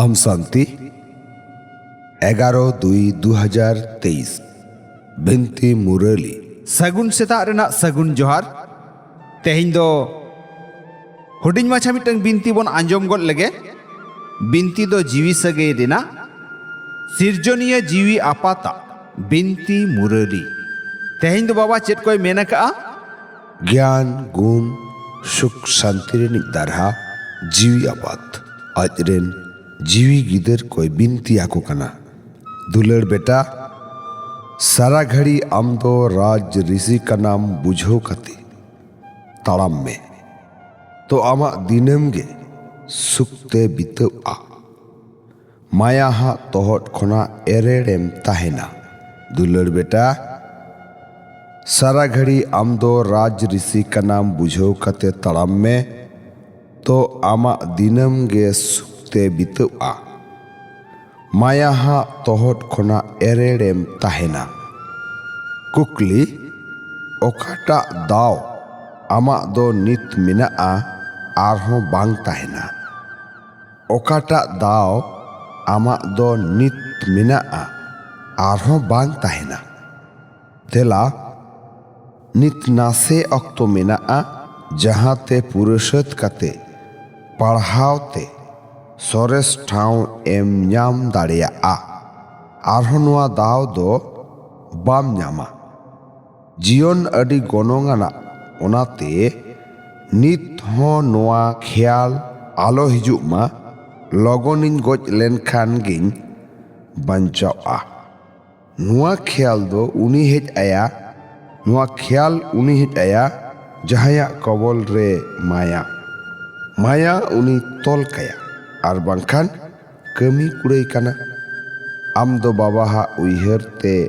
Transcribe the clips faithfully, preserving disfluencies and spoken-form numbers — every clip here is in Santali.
ᱟᱢ ᱥᱟᱱᱛᱤ, ᱮᱜᱟᱨᱚ ᱫᱩᱭ ᱫᱩ ᱦᱟᱡᱟᱨ ᱛᱮᱭᱤᱥ᱾ ᱵᱤᱱᱛᱤ ᱢᱩᱨᱟᱹᱞᱤ᱾ ᱥᱟᱹᱜᱩᱱ ᱥᱮᱛᱟᱜ ᱨᱮᱱᱟᱜ ᱥᱟᱹᱜᱩᱱ ᱡᱚᱦᱟᱨ᱾ ᱛᱮᱦᱮᱧ ᱫᱚ ᱦᱩᱰᱤᱧ ᱢᱟᱪᱷᱟ ᱢᱤᱫᱴᱟᱝ ᱵᱤᱱᱛᱤ ᱵᱚᱱ ᱟᱸᱡᱚᱢ ᱜᱚᱫ ᱞᱮᱜᱮ᱾ ᱵᱤᱱᱛᱤ ᱫᱚ ᱡᱤᱣᱤ ᱥᱟᱹᱜᱟᱹᱭ ᱨᱮᱱᱟᱜ, ᱥᱤᱨᱡᱚᱱᱤᱭᱟᱹ ᱡᱤᱣᱤ ᱟᱯᱟᱛᱟᱜ ᱵᱤᱱᱛᱤ ᱢᱩᱨᱟᱹᱞᱤ᱾ ᱛᱮᱦᱮᱧ ᱫᱚ ᱵᱟᱵᱟ ᱪᱮᱫ ᱠᱚᱭ ᱢᱮᱱ ᱟᱠᱟᱜᱼᱟ? ᱜᱮᱭᱟᱱ, ᱜᱩᱱ, ᱥᱩᱠ, ᱥᱟᱱᱛᱤ ᱨᱤᱱᱤᱡ ᱫᱟᱨᱦᱟ ᱡᱤᱣᱤ ᱟᱯᱟᱛ ᱟᱡ ᱨᱮᱱ ᱡᱤᱣᱤ ᱜᱤᱫᱟᱹᱨ ᱠᱚᱭ ᱵᱤᱱᱛᱤ ᱟᱠᱚ ᱠᱟᱱᱟ, ᱫᱩᱞᱟᱹᱲ ᱵᱮᱴᱟ, ᱥᱟᱨᱟ ᱜᱷᱟᱹᱲᱤ ᱟᱢ ᱫᱚ ᱨᱟᱡᱽ ᱨᱤᱥᱤ ᱠᱟᱱᱟᱢ ᱵᱩᱡᱷᱟᱹᱣ ᱠᱟᱛᱮ ᱛᱟᱲᱟᱢ ᱢᱮ, ᱛᱚ ᱟᱢᱟᱜ ᱫᱤᱱᱟᱹᱢ ᱜᱮ ᱥᱩᱠ ᱛᱮ ᱵᱤᱛᱟᱹᱜᱼᱟ᱾ ᱢᱟᱭᱟ ᱦᱟᱜ ᱛᱚᱦᱚᱫ ᱠᱷᱚᱱᱟᱜ ᱮᱨᱮᱲᱮᱢ ᱛᱟᱦᱮᱱᱟ᱾ ᱫᱩᱞᱟᱹᱲ ᱵᱮᱴᱟ, ᱥᱟᱨᱟ ᱜᱷᱟᱹᱲᱤ ᱟᱢ ᱫᱚ ᱨᱟᱡᱽ ᱨᱤᱥᱤ ᱠᱟᱱᱟᱢ ᱵᱩᱡᱷᱟᱹᱣ ᱠᱟᱛᱮ ᱛᱟᱲᱟᱢ ᱢᱮ, ᱛᱚ ᱟᱢᱟᱜ ᱫᱤᱱᱟᱹᱢ ᱜᱮ ᱥᱩᱠ ᱛᱮ ᱵᱤᱛᱟᱹᱜᱼᱟ᱾ ᱢᱟᱭᱟ ᱦᱟᱜ ᱛᱚᱦᱚᱫ ᱠᱷᱚᱱᱟᱜ ᱮᱨᱮᱲᱮᱢ ᱛᱟᱦᱮᱱᱟ᱾ ᱠᱩᱠᱞᱤ, ᱚᱠᱟᱴᱟᱜ ᱫᱟᱣ ᱟᱢᱟᱜ ᱫᱚ ᱱᱤᱛ ᱢᱮᱱᱟᱜᱼᱟ, ᱟᱨᱦᱚᱸ ᱵᱟᱝ ᱛᱟᱦᱮᱱᱟ? ᱚᱠᱟᱴᱟᱜ ᱫᱟᱣ ᱟᱢᱟᱜ ᱫᱚ ᱱᱤᱛ ᱢᱮᱱᱟᱜᱼᱟ, ᱟᱨᱦᱚᱸ ᱵᱟᱝ ᱛᱟᱦᱮᱱᱟ? ᱛᱮᱞᱟ, ᱱᱤᱛ ᱱᱟᱥᱮ ᱚᱠᱛᱚ ᱢᱮᱱᱟᱜᱼᱟ, ᱡᱟᱦᱟᱸ ᱛᱮ ᱯᱩᱨᱟᱹ ᱥᱟᱹᱛ ᱠᱟᱛᱮ ᱯᱟᱲᱦᱟᱣ ᱛᱮ ᱥᱚᱨᱮᱥ ᱴᱷᱟᱶ ᱮᱢ ᱧᱟᱢ ᱫᱟᱲᱮᱭᱟᱜᱼᱟ᱾ ᱟᱨᱦᱚᱸ ᱱᱚᱣᱟ ᱫᱟᱣ ᱫᱚ ᱵᱟᱢ ᱧᱟᱢᱟ᱾ ᱡᱤᱭᱚᱱ ᱟᱹᱰᱤ ᱜᱚᱱᱚᱝ ᱟᱱᱟᱜ, ᱚᱱᱟᱛᱮ ᱱᱤᱛ ᱦᱚᱸ ᱱᱚᱣᱟ ᱠᱷᱮᱭᱟᱞ ᱟᱞᱚ ᱦᱤᱡᱩᱜ ᱢᱟ, ᱞᱚᱜᱚᱱᱤᱧ ᱜᱚᱡ ᱞᱮᱱᱠᱷᱟᱱ ᱜᱤᱧ ᱵᱟᱧᱪᱟᱣᱜᱼᱟ᱾ ᱱᱚᱣᱟ ᱠᱷᱮᱭᱟᱞ ᱫᱚ ᱩᱱᱤ ᱦᱮᱡ ᱟᱭᱟ, ᱱᱚᱣᱟ ᱠᱷᱮᱭᱟᱞ ᱩᱱᱤ ᱦᱮᱡ ᱟᱭᱟ, ᱡᱟᱦᱟᱸᱭᱟᱜ ᱠᱚᱵᱚᱞ ᱨᱮ ᱢᱟᱭᱟ᱾ ᱢᱟᱭᱟ ᱩᱱᱤ ᱛᱚᱞ ᱠᱟᱭᱟ, ᱟᱨ ᱵᱟᱝᱠᱷᱟᱱ ᱠᱟᱹᱢᱤ ᱠᱩᱲᱟᱹᱭ ᱠᱟᱱᱟ᱾ ᱟᱢ ᱫᱚ ᱵᱟᱵᱟᱦᱟᱜ ᱩᱭᱦᱟᱹᱨ ᱛᱮ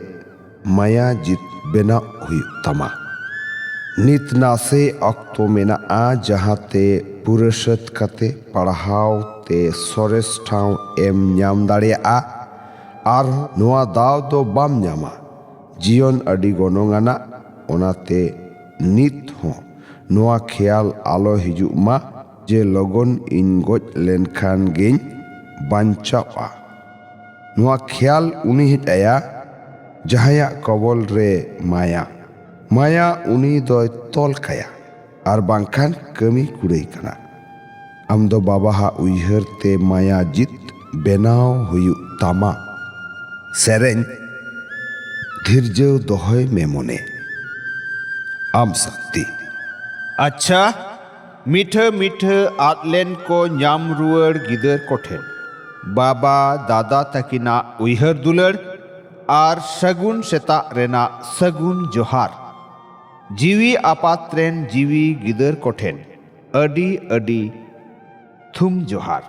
ᱢᱟᱭᱟ ᱡᱤᱛ ᱵᱮᱱᱟᱣ ᱦᱩᱭᱩᱜ ᱛᱟᱢᱟ᱾ ᱱᱤᱛ ᱱᱟᱥᱮ ᱚᱠᱛᱚ ᱢᱮᱱᱟᱜᱼᱟ, ᱡᱟᱦᱟᱸ ᱛᱮ ᱯᱩᱨᱟᱹ ᱥᱟᱹᱛ ᱠᱟᱛᱮ ᱯᱟᱲᱦᱟᱣ ᱛᱮ ᱥᱚᱨᱮᱥ ᱴᱷᱟᱶ ᱮᱢ ᱧᱟᱢ ᱫᱟᱲᱮᱭᱟᱜᱼᱟ᱾ ᱟᱨ ᱱᱚᱣᱟ ᱫᱟᱣ ᱫᱚ ᱵᱟᱢ ᱧᱟᱢᱟ᱾ ᱡᱤᱭᱚᱱ ᱟᱹᱰᱤ ᱜᱚᱱᱚᱝ ᱟᱱᱟᱜ, ᱚᱱᱟᱛᱮ ᱱᱤᱛ ᱦᱚᱸ ᱱᱚᱣᱟ ᱠᱷᱮᱭᱟᱞ ᱟᱞᱚ ᱦᱤᱡᱩᱜ ᱢᱟ ᱡᱮ ᱞᱚᱜᱚᱱ ᱤᱧ ᱜᱚᱡ ᱞᱮᱱᱠᱷᱟᱱ ᱜᱤᱧ ᱵᱟᱧᱪᱟᱣᱜᱼᱟ᱾ ᱱᱚᱣᱟ ᱠᱷᱮᱭᱟᱞ ᱩᱱᱤ ᱦᱮᱡ ᱟᱭᱟ, ᱡᱟᱦᱟᱸᱭᱟᱜ ᱠᱚᱵᱚᱞ ᱨᱮ ᱢᱟᱭᱟ᱾ ᱢᱟᱭᱟ ᱩᱱᱤ ᱫᱚᱭ ᱛᱚᱞ ᱠᱟᱭᱟ ᱟᱨ ᱵᱟᱝᱠᱷᱟᱱ ᱠᱟᱹᱢᱤ ᱠᱩᱲᱟᱹᱭ ᱠᱟᱱᱟ᱾ ᱟᱢ ᱫᱚ ᱵᱟᱵᱟᱦᱟᱜ ᱩᱭᱦᱟᱹᱨ ᱛᱮ ᱢᱟᱭᱟ ᱡᱤᱛ ᱵᱮᱱᱟᱣ ᱦᱩᱭᱩᱜ ᱛᱟᱢᱟ᱾ ᱥᱮᱨᱮᱧ, ᱫᱷᱤᱨᱡᱟᱹᱣ ᱫᱚᱦᱚᱭ ᱢᱮ ᱢᱚᱱᱮ᱾ ᱟᱢ ᱥᱟᱹᱠᱛᱤ᱾ ᱟᱪᱪᱷᱟ, ᱢᱤᱴᱷᱟᱹ ᱢᱤᱴᱷᱟᱹ ᱟᱫ ᱞᱮᱱ ᱠᱚ ᱧᱟᱢ ᱨᱩᱣᱟᱹᱲ ᱜᱤᱫᱟᱹᱨ ᱠᱚᱴᱷᱮᱱ ᱵᱟᱵᱟ ᱫᱟᱫᱟ ᱛᱟᱹᱠᱤᱱᱟᱜ ᱩᱭᱦᱟᱹᱨ ᱫᱩᱞᱟᱹᱲ ᱟᱨ ᱥᱟᱹᱜᱩᱱ ᱥᱮᱛᱟᱜ ᱨᱮᱱᱟᱜ ᱥᱟᱹᱜᱩᱱ ᱡᱚᱦᱟᱨ᱾ ᱡᱤᱣᱤ ᱟᱯᱟᱛ ᱨᱮᱱ ᱡᱤᱣᱤ ᱜᱤᱫᱟᱹᱨ ᱠᱚᱴᱷᱮᱱ ᱟᱹᱰᱤ ᱟᱹᱰᱤ ᱛᱷᱩᱢ ᱡᱚᱦᱟᱨ᱾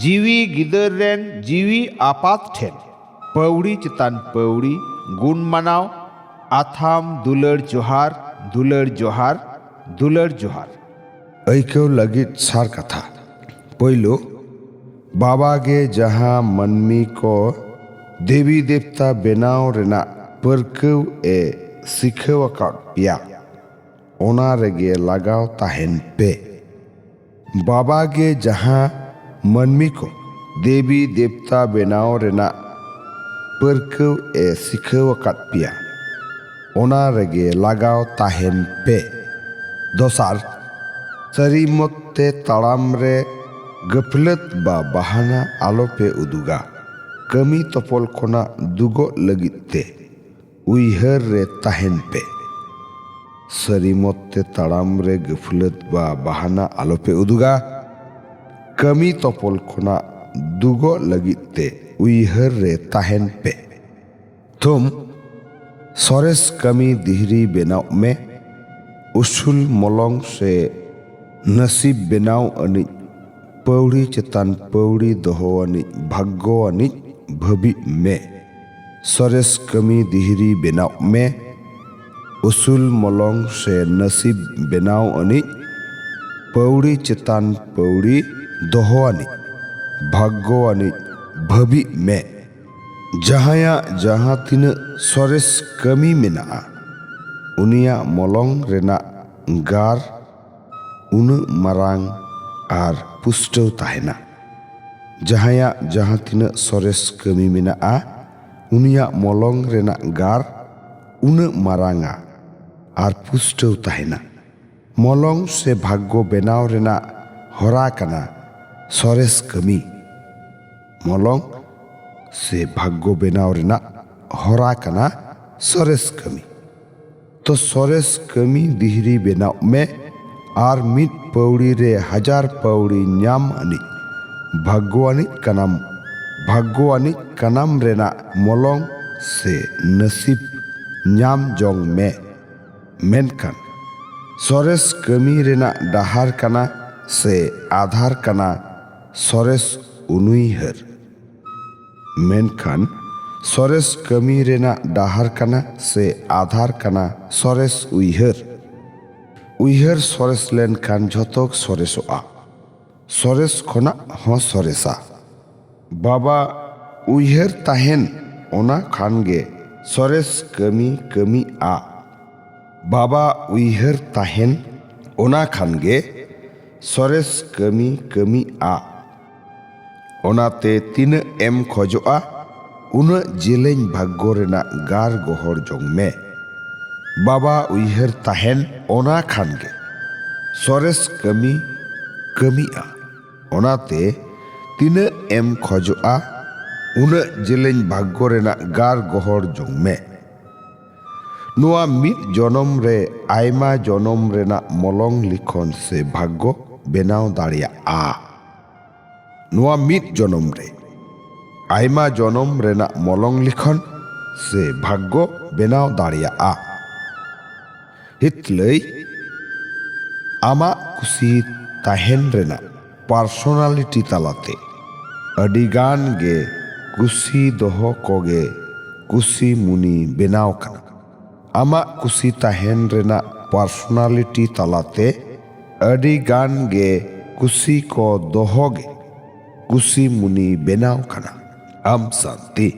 ᱡᱤᱣᱤ ᱜᱤᱫᱟᱹᱨ ᱨᱮᱱ ᱡᱤᱣᱤ ᱟᱯᱟᱛ ᱴᱷᱮᱱ ᱯᱟᱹᱣᱲᱤ ᱪᱮᱛᱟᱱ ᱯᱟᱹᱣᱲᱤ ᱜᱩᱱ ᱢᱟᱱᱟᱣ ᱟᱛᱷᱟᱢ ᱫᱩᱞᱟᱹᱲ ᱡᱚᱦᱟᱨ, ᱫᱩᱞᱟᱹᱲ ᱡᱚᱦᱟᱨ, ᱫᱩᱞᱟᱹᱲ ᱡᱚᱦᱟᱨ᱾ ᱟᱹᱭᱠᱟᱹᱣ ᱞᱟᱹᱜᱤᱫ ᱥᱟᱨ ᱠᱟᱛᱷᱟ᱾ ᱯᱳᱭᱞᱳ, ᱵᱟᱵᱟ ᱜᱮ ᱡᱟᱦᱟᱸ ᱢᱟᱹᱱᱢᱤ ᱠᱚ ᱫᱮᱵᱤ ᱫᱮᱵᱛᱟ ᱵᱮᱱᱟᱣ ᱨᱮᱱᱟᱜ ᱯᱟᱹᱨᱠᱟᱹᱣ ᱮ ᱥᱤᱠᱷᱟᱹᱣ ᱟᱠᱟᱫ ᱯᱮᱭᱟ, ᱚᱱᱟ ᱨᱮᱜᱮ ᱞᱟᱜᱟᱣ ᱛᱟᱦᱮᱱ ᱯᱮ᱾ ᱵᱟᱵᱟ ᱜᱮ ᱡᱟᱦᱟᱸ ᱢᱟᱹᱱᱢᱤ ᱠᱚ ᱫᱮᱵᱤ ᱫᱮᱵᱛᱟ ᱵᱮᱱᱟᱣ ᱨᱮᱱᱟᱜ ᱯᱟᱹᱨᱠᱟᱹᱣ ᱮ ᱥᱤᱠᱷᱟᱹᱣ ᱟᱠᱟᱫ ᱯᱮᱭᱟ, ᱚᱱᱟ ᱨᱮᱜᱮ ᱞᱟᱜᱟᱣ ᱛᱟᱦᱮᱱ ᱯᱮ᱾ ᱫᱚᱥᱟᱨ, ᱥᱟᱹᱨᱤ ᱢᱚᱛ ᱛᱮ ᱛᱟᱲᱟᱢ ᱨᱮ ᱜᱟᱹᱯᱷᱞᱟᱹᱛ ᱵᱟ ᱵᱟᱦᱟᱱᱟ ᱟᱞᱚᱯᱮ ᱩᱫᱩᱜᱟ᱾ ᱠᱟᱹᱢᱤ ᱛᱚᱯᱚᱞ ᱠᱷᱚᱱᱟᱜ ᱫᱩᱜᱚᱜ ᱞᱟᱹᱜᱤᱫ ᱛᱮ ᱩᱭᱦᱟᱹᱨ ᱨᱮ ᱛᱟᱦᱮᱱ ᱯᱮ᱾ ᱥᱟᱹᱨᱤ ᱢᱚᱛ ᱛᱮ ᱛᱟᱲᱟᱢ ᱨᱮ ᱜᱟᱹᱯᱷᱞᱟᱹᱛ ᱵᱟ ᱵᱟᱦᱟᱱᱟ ᱟᱞᱚᱯᱮ ᱩᱫᱩᱜᱟ᱾ ᱠᱟᱹᱢᱤ ᱛᱚᱯᱚᱞ ᱠᱷᱚᱱᱟᱜ ᱫᱩᱜᱚᱜ ᱞᱟᱹᱜᱤᱫ ᱛᱮ ᱩᱭᱦᱟᱹᱨ ᱨᱮ ᱛᱟᱦᱮᱱ ᱯᱮ᱾ ᱛᱷᱩᱢ, ᱥᱚᱨᱮᱥ ᱠᱟᱹᱢᱤ ᱫᱤᱦᱨᱤ ᱵᱮᱱᱟᱣ ᱢᱮ᱾ ᱩᱥᱩᱞ ᱢᱚᱞᱚᱝ ᱥᱮ ᱱᱟᱥᱤᱵ ᱵᱮᱱᱟᱣ ᱟᱹᱱᱤᱡ, ᱯᱟᱹᱣᱲᱤ ᱪᱮᱛᱟᱱ ᱯᱟᱹᱣᱲᱤ ᱫᱚᱦᱚ ᱟᱹᱱᱤᱡ, ᱵᱷᱟᱜᱽᱜᱚ ᱟᱹᱱᱤᱡ ᱵᱷᱟᱹᱵᱤᱜ ᱢᱮ᱾ ᱥᱚᱨᱮᱥ ᱠᱟᱹᱢᱤ ᱫᱤᱦᱨᱤ ᱵᱮᱱᱟᱣ ᱢᱮ᱾ ᱩᱥᱩᱞ ᱢᱚᱞᱚᱝ ᱥᱮ ᱱᱟᱥᱤᱵ ᱵᱮᱱᱟᱣ ᱟᱹᱱᱤᱡ, ᱯᱟᱹᱣᱲᱤ ᱪᱮᱛᱟᱱ ᱯᱟᱹᱣᱲᱤ ᱫᱚᱦᱚ ᱟᱹᱱᱤᱡ, ᱵᱷᱟᱜᱽᱜᱚ ᱟᱹᱱᱤᱡ ᱵᱷᱟᱹᱵᱤᱜ ᱢᱮ᱾ ᱡᱟᱦᱟᱸᱭᱟᱜ ᱡᱟᱦᱟᱸ ᱛᱤᱱᱟᱹᱜ ᱥᱚᱨᱮᱥ ᱠᱟᱹᱢᱤ ᱢᱮᱱᱟᱜᱼᱟ, ᱩᱱᱤᱭᱟᱜ ᱢᱚᱞᱚᱝ ᱨᱮᱱᱟᱜ ᱜᱟᱨ ᱩᱱᱟᱹᱜ ᱢᱟᱨᱟᱝ ᱟᱨ ᱯᱩᱥᱴᱟᱹᱣ ᱛᱟᱦᱮᱱᱟ᱾ ᱡᱟᱦᱟᱸᱭᱟᱜ ᱡᱟᱦᱟᱸ ᱛᱤᱱᱟᱹᱜ ᱥᱚᱨᱮᱥ ᱠᱟᱹᱢᱤ ᱢᱮᱱᱟᱜᱼᱟ, ᱩᱱᱤᱭᱟᱜ ᱢᱚᱞᱚᱝ ᱨᱮᱱᱟᱜ ᱜᱟᱨ ᱩᱱᱟᱹᱜ ᱢᱟᱨᱟᱝᱟ ᱟᱨ ᱯᱩᱥᱴᱟᱹᱣ ᱛᱟᱦᱮᱱᱟ᱾ ᱢᱚᱞᱚᱝ ᱥᱮ ᱵᱷᱟᱜᱽᱜᱚ ᱵᱮᱱᱟᱣ ᱨᱮᱱᱟᱜ ᱦᱚᱨᱟ ᱠᱟᱱᱟ ᱥᱚᱨᱮᱥ ᱠᱟᱹᱢᱤ᱾ ᱢᱚᱞᱚᱝ ᱥᱮ ᱵᱷᱟᱜᱽᱜᱚ ᱵᱮᱱᱟᱣ ᱨᱮᱱᱟᱜ ᱦᱚᱨᱟ ᱠᱟᱱᱟ ᱥᱚᱨᱮᱥ ᱠᱟᱹᱢᱤ᱾ ᱛᱚ ᱥᱚᱨᱮᱥ ᱠᱟᱹᱢᱤ ᱫᱤᱦᱨᱤ ᱵᱮᱱᱟᱣ ᱢᱮ ᱟᱨ ᱢᱤᱫ ᱯᱟᱹᱣᱲᱤ ᱨᱮ ᱦᱟᱡᱟᱨ ᱯᱟᱹᱣᱲᱤ ᱧᱟᱢ ᱟᱹᱱᱤᱡ ᱵᱷᱟᱜᱽᱜᱚ ᱟᱹᱱᱤᱡ ᱠᱟᱱᱟᱢ, ᱵᱷᱟᱜᱽᱜᱚ ᱟᱹᱱᱤᱡ ᱠᱟᱱᱟᱢ ᱨᱮᱱᱟᱜ ᱢᱚᱞᱚᱝ ᱥᱮ ᱱᱟᱥᱤᱵ ᱧᱟᱢ ᱡᱚᱝ ᱢᱮ᱾ ᱢᱮᱱᱠᱷᱟᱱ ᱥᱚᱨᱮᱥ ᱠᱟᱹᱢᱤ ᱨᱮᱱᱟᱜ ᱰᱟᱦᱟᱨ ᱠᱟᱱᱟ ᱥᱮ ᱟᱫᱷᱟᱨ ᱠᱟᱱᱟ ᱥᱚᱨᱮᱥ ᱩᱱᱩᱭᱦᱟᱹᱨ᱾ ᱢᱮᱱᱠᱷᱟᱱ ᱥᱚᱨᱮᱥ ᱠᱟᱹᱢᱤ ᱨᱮᱱᱟᱜ ᱰᱟᱦᱟᱨ ᱠᱟᱱᱟ ᱥᱮ ᱟᱫᱷᱟᱨ ᱠᱟᱱᱟ ᱥᱚᱨᱮᱥ ᱩᱭᱦᱟᱹᱨ᱾ ᱩᱭᱦᱟᱹᱨ ᱥᱚᱨᱮᱥ ᱞᱮᱱᱠᱷᱟᱱ ᱡᱷᱚᱛᱚ ᱥᱚᱨᱮᱥᱚᱜᱼᱟ᱾ ᱥᱚᱨᱮᱥ ᱠᱷᱚᱱᱟᱜ ᱦᱚᱸ ᱥᱚᱨᱮᱥᱟ᱾ ᱵᱟᱵᱟ ᱩᱭᱦᱟᱹᱨ ᱛᱟᱦᱮᱱ, ᱚᱱᱟ ᱠᱷᱟᱱ ᱜᱮ ᱥᱚᱨᱮᱥ ᱠᱟᱹᱢᱤ ᱠᱟᱹᱢᱤᱜᱼᱟ᱾ ᱵᱟᱵᱟ ᱩᱭᱦᱟᱹᱨ ᱛᱟᱦᱮᱱ, ᱚᱱᱟ ᱠᱷᱟᱱ ᱜᱮ ᱥᱚᱨᱮᱥ ᱠᱟᱹᱢᱤ ᱠᱟᱹᱢᱤᱜᱼᱟ᱾ ᱚᱱᱟᱛᱮ ᱛᱤᱱᱟᱹᱜ ᱮᱢ ᱠᱷᱚᱡᱚᱜᱼᱟ, ᱩᱱᱟᱹᱜ ᱡᱮᱞᱮᱧ ᱵᱷᱟᱜᱽᱜᱚ ᱨᱮᱱᱟᱜ ᱜᱟᱨ ᱜᱚᱦᱚᱲ ᱡᱚᱝ ᱢᱮ᱾ ᱵᱟᱵᱟ ᱩᱭᱦᱟᱹᱨ ᱛᱟᱦᱮᱱ, ᱚᱱᱟ ᱠᱷᱟᱱ ᱜᱮ ᱥᱚᱨᱮᱥ ᱠᱟᱹᱢᱤ ᱠᱟᱹᱢᱤᱜᱼᱟ᱾ ᱚᱱᱟᱛᱮ ᱛᱤᱱᱟᱹᱜ ᱮᱢ ᱠᱷᱚᱡᱚᱜᱼᱟ, ᱩᱱᱟᱹᱜ ᱡᱮᱞᱮᱧ ᱵᱷᱟᱜᱽᱜᱚ ᱨᱮᱱᱟᱜ ᱜᱟᱨ ᱜᱚᱦᱚᱲ ᱡᱚᱝ ᱢᱮ᱾ ᱱᱚᱣᱟ ᱢᱤᱫ ᱡᱚᱱᱚᱢ ᱨᱮ ᱟᱭᱢᱟ ᱡᱚᱱᱚᱢ ᱨᱮᱱᱟᱜ ᱢᱚᱞᱚᱝ ᱞᱤᱠᱷᱚᱱ ᱥᱮ ᱵᱷᱟᱜᱽᱜᱚ ᱵᱮᱱᱟᱣ ᱫᱟᱲᱮᱭᱟᱜᱼᱟ᱾ ᱱᱚᱣᱟ ᱢᱤᱫ ᱡᱚᱱᱚᱢ ᱨᱮ ᱟᱭᱢᱟ ᱡᱚᱱᱚᱢ ᱨᱮᱱᱟᱜ ᱢᱚᱞᱚᱝ ᱞᱤᱠᱷᱚᱱ ᱥᱮ ᱵᱷᱟᱜᱽᱜᱚ ᱵᱮᱱᱟᱣ ᱫᱟᱲᱮᱭᱟᱜᱼᱟ᱾ ᱦᱤᱛᱞᱟᱹᱭ, ᱟᱢᱟᱜ ᱠᱩᱥᱤ ᱛᱟᱦᱮᱱ ᱨᱮᱱᱟᱜ ᱯᱟᱨᱥᱚᱱᱟᱞᱤᱴᱤ ᱛᱟᱞᱟᱛᱮ ᱟᱹᱰᱤ ᱜᱟᱱ ᱜᱮ ᱠᱩᱥᱤ ᱫᱚᱦᱚ ᱠᱚᱜᱮ ᱠᱩᱥᱤ ᱢᱩᱱᱤ ᱵᱮᱱᱟᱣ ᱠᱟᱱᱟ᱾ ᱟᱢᱟᱜ ᱠᱩᱥᱤ ᱛᱟᱦᱮᱱ ᱨᱮᱱᱟᱜ ᱯᱟᱨᱥᱚᱱᱟᱞᱤᱴᱤ ᱛᱟᱞᱟᱛᱮ ᱟᱹᱰᱤ ᱜᱟᱱ ᱜᱮ ᱠᱩᱥᱤ ᱠᱚ ᱫᱚᱦᱚ ᱜᱮ ᱠᱩᱥᱤ ᱢᱩᱱᱤ ᱵᱮᱱᱟᱣ ᱠᱟᱱᱟ᱾ ᱟᱢ ᱥᱟᱱᱛᱤ᱾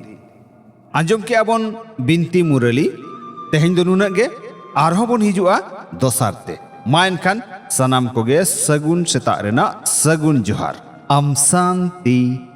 ᱟᱸᱡᱚᱢ ᱠᱮᱜᱼᱟ ᱵᱚᱱ ᱵᱤᱱᱛᱤ ᱢᱩᱨᱟᱹᱞᱤ᱾ ᱛᱮᱦᱮᱧ ᱫᱚ ᱱᱩᱱᱟᱹᱜ ᱜᱮ, ᱟᱨᱦᱚᱸ ᱵᱚᱱ ᱦᱤᱡᱩᱜᱼᱟ ᱫᱚᱥᱟᱨ ᱛᱮ᱾ ᱢᱟ ᱮᱱᱠᱷᱟᱱ ᱥᱟᱱᱟᱢ ᱠᱚᱜᱮ ᱥᱟᱹᱜᱩᱱ ᱥᱮᱛᱟᱜ ᱨᱮᱱᱟᱜ ᱥᱟᱹᱜᱩᱱ ᱡᱚᱦᱟᱨ᱾ ᱟᱢ ᱥᱟᱱᱛᱤ